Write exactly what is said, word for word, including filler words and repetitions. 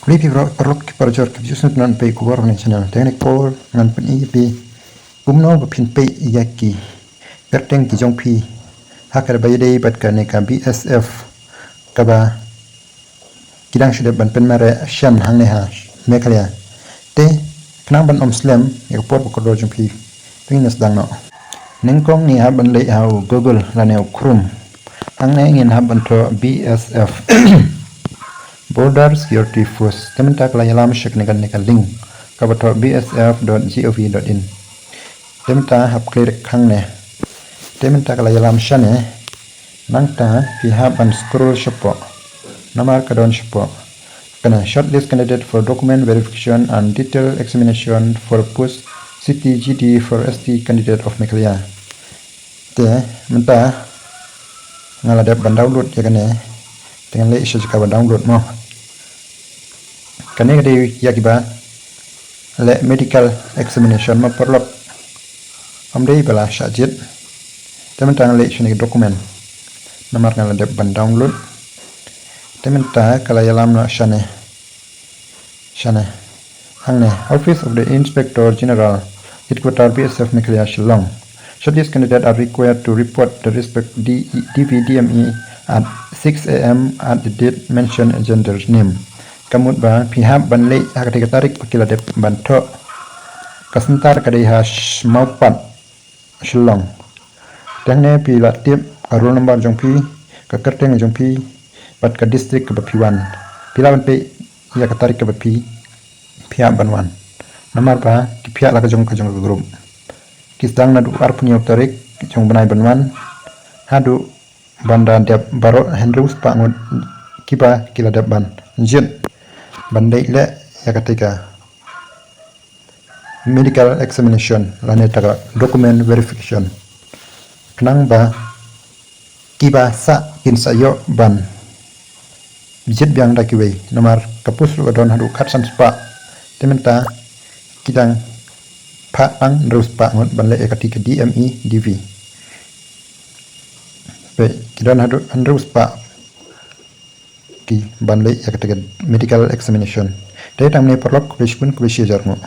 Khublei phi baroh paralok ki parajor ki viewers na phi khubor ha kane ka channel. Te ha kane ka por ngan pyni ïa phi kumno ba phin peit ïa ki kyrteng ki jong phi ha kaba ïadei bad kane ka B S F kaba ki dang shu dep ban pynmareh shen hangne ha Meghalaya. Te khnang ban ym slem ïa ka por ba kordor jong phi, to ngin ïa sdang noh. Nyngkong ngi hap ban leit ha u Google lane u Chrome. Hangne ngin hap ban thoh B S F, Border Security Force. Te mynta ka la ïalam sha kane ka link kaba thoh B S F dot gov dot in. Te mynta hap click hangne. Te mynta ka la ïalam shane. Nangta phi hap ban scroll shapoh. Namar ka don shapoh kane, shortlist candidate for document verification and detail examination for post CTGD for ST candidate of Meghalaya. Te mynta nga la dep ban download ïa kane. Te ngan leit sha jaka ba download mo. Kane ka dei ïa kiba leh medical examination mo paralok. Ym dei ba la shah jied. Te mynta ngan leit shane ka document. Namar nga la dep ban download. Te mynta ka la ïalam noh shane. Shane. Hangne, Office of the Inspector General, Headquarter B S F Meghalaya, Shillong. Shortlist candidate are required to report the respect D- DVDME at six A M at the date mentioned agenda name. Ka mut ba phi hap ban leit ha katei ka tarik ba ki la dep ban thoh. Ka center ka dei ha Mawpat, Shillong. Te hangne phi la tip ka roll number jong phi, ka kyrteng jong phi, bad ka district kaba phi wan. Phi lah ban peit ïa ka tarik kaba phi, phi hap ban wan. Namar ba ki phiah la ka jong ka jong ka group. Ki sdang naduh arphew hynñiew tarik jong u bnai ban wan haduh ban da dep baroh hynriew spah ngut kiba ki la dep ban jied ban leit leh ïa katei ka medical examination lane ta ka document verification. Khnang ba kiba sah kin sa ïoh ban jied biang da kiwei. Namar ka post ruh ka don haduh khatsan spah. Te mynta ki dang phah tang hynriew spah ngut ban leh ïa katei ka DME DV. Peit, ki don haduh hynriew spah ki ban leh ïa katei ka medical examination. Te tang mynne paralok, khublei shibun, khublei shihajar nguh.